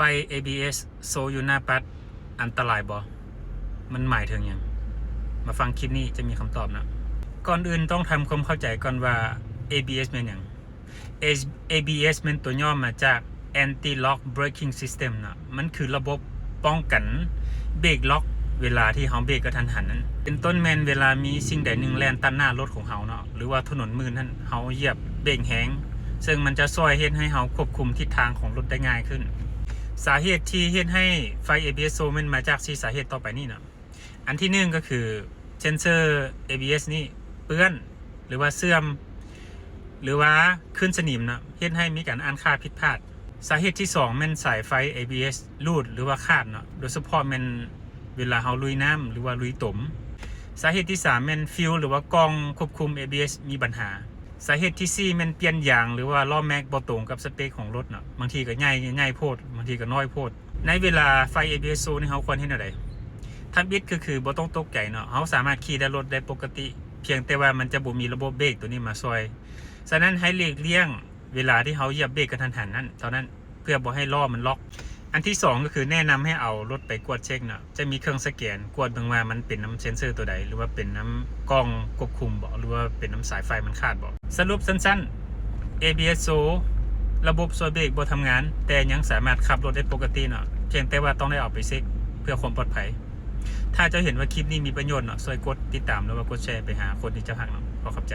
ໄຟ ເອບີເອສ ໂຊຢູ່ໜ້າປັດ ອັນຕະລາຍບໍ່? ມັນໝາຍເຖິງຫຍັງ? ມາຟັງຄລິບນີ້ຈະມີຄຳຕອບນະ. ກ່ອນອື່ນຕ້ອງທຳຄວາມເຂົ້າໃຈກ່ອນວ່າ ເອບີເອສ ແມ່ນຫຍັງ? ເອ ເອບີເອສ ແມ່ນຕົວຫຍໍ້ມາຈາກ Anti Lock Braking System ເນາະ, ມັນຄືລະບົບປ້ອງກັນເບຣກລັອກເວລາທີ່ເຮົາເບຣກກະທັນຫັນນັ້ນ, ເປັນຕົ້ນແມ່ນເວລາມີສິ່ງໃດໜຶ່ງແລ່ນຕັດໜ້າລົດຂອງເຮົາເນາະ ຫຼືວ່າຖະໜົນມືດນັ້ນ, ເຮົາຢຽບເບຣກແຮງ, ເຊິ່ງມັນຈະຊ່ວຍເຮັດໃຫ້ເຮົາຄວບຄຸມທິດທາງຂອງລົດໄດ້ງ່າຍຂຶ້ນ. ສາເຫດທີ່ເຮັດໃຫ້ໄຟ ເອບີເອສ ໂຊແມ່ນມາຈາກສີ່ສາເຫດຕໍ່ໄປນີ້ເນາະ. ອັນທີໜຶ່ງກໍຄືເຊັນເຊີ ເອບີເອສ ນີ້ເປື້ອນ ຫຼືວ່າເສື່ອມ ຫຼືວ່າຂຶ້ນສະໜິມເນາະ, ເຮັດໃຫ້ມີການອ່ານຄ່າຜິດພາດ. ສາເຫດທີສອງແມ່ນສາຍໄຟ ເອບີເອສ ຫຼຸດ ຫຼືວ່າຂາດເນາະ, ໂດຍສະເພາະແມ່ນເວລາເຮົາລຸຍນ້ຳ ຫຼືວ່າລຸຍຕົມ. ສາເຫດທີສາມແມ່ນຟິວ ຫຼືວ່າກ່ອງຄວບຄຸມ ເອບີເອສ ມີບັນຫາ. ສາເຫດທີສີ່ແມ່ນປ່ຽນຢາງ ຫຼືວ່າລໍ້ແມັກບໍ່ຕົງກັບສະເປັກຂອງລົດເນາະ, ບາງທີກໍໃຫຍ່ ໃຫຍ່ໂພດ, ບາງທີກໍນ້ອຍໂພດ. ໃນເວລາໄຟ ເອບີເອສ ໂຊນີ້ ເຮົາຄວນເຮັດແນວໃດ? ທຳອິດກໍຄືບໍ່ຕ້ອງຕົກໃຈເນາະ, ເຮົາສາມາດຂີ່ໄດ້ລົດໄດ້ປົກກະຕິ, ພຽງແຕ່ວ່າມັນຈະບໍ່ມີລະບົບເບຣກໂຕນີ້ມາຊ່ວຍ. ສະນັ້ນໃຫ້ຫຼີກລ່ຽງເວລາທີ່ເຮົາຢຽບເບຣກກະທັນຫັນນັ້ນເທົ່ານັ້ນ, ເພື່ອບໍ່ໃຫ້ລໍ້ມັນລັອກ. ອັນທີສອງກໍຄືແນະນຳໃຫ້ເອົາລົດໄປກວດເຊັກເນາະ, ຈະມີເຄື່ອງສະແກນກວດເບິ່ງວ່າມັນເປັນນຳເຊັນເຊີຕົວໃດ ຫຼືວ່າເປັນນຳກ່ອງຄວບຄຸມບໍ ຫຼືວ່າເປັນນຳສາຍໄຟມັນຂາດບໍ. ສະຫຼຸບສັ້ນໆ ເອບີເອສ ໂຊ ລະບົບຊ່ວຍເບຣກບໍ່ທຳງານ, ແຕ່ຍັງສາມາດຂັບລົດໄດ້ປົກກະຕິເນາະ, ພຽງແຕ່ວ່າຕ້ອງໄດ້ເອົາໄປເຊັກເພື່ອຄວາມປອດໄພ. ຖ້າເຈົ້າເຫັນວ່າຄລິບນີ້ມີປະໂຫຍດເນາະ, ຊ່ວຍກົດຕິດຕາມ ຫຼືວ່າກົດແຊໄປຫາຄົນທີ່ເຈົ້າຮັກເນາະ. ຂໍຂອບໃຈ.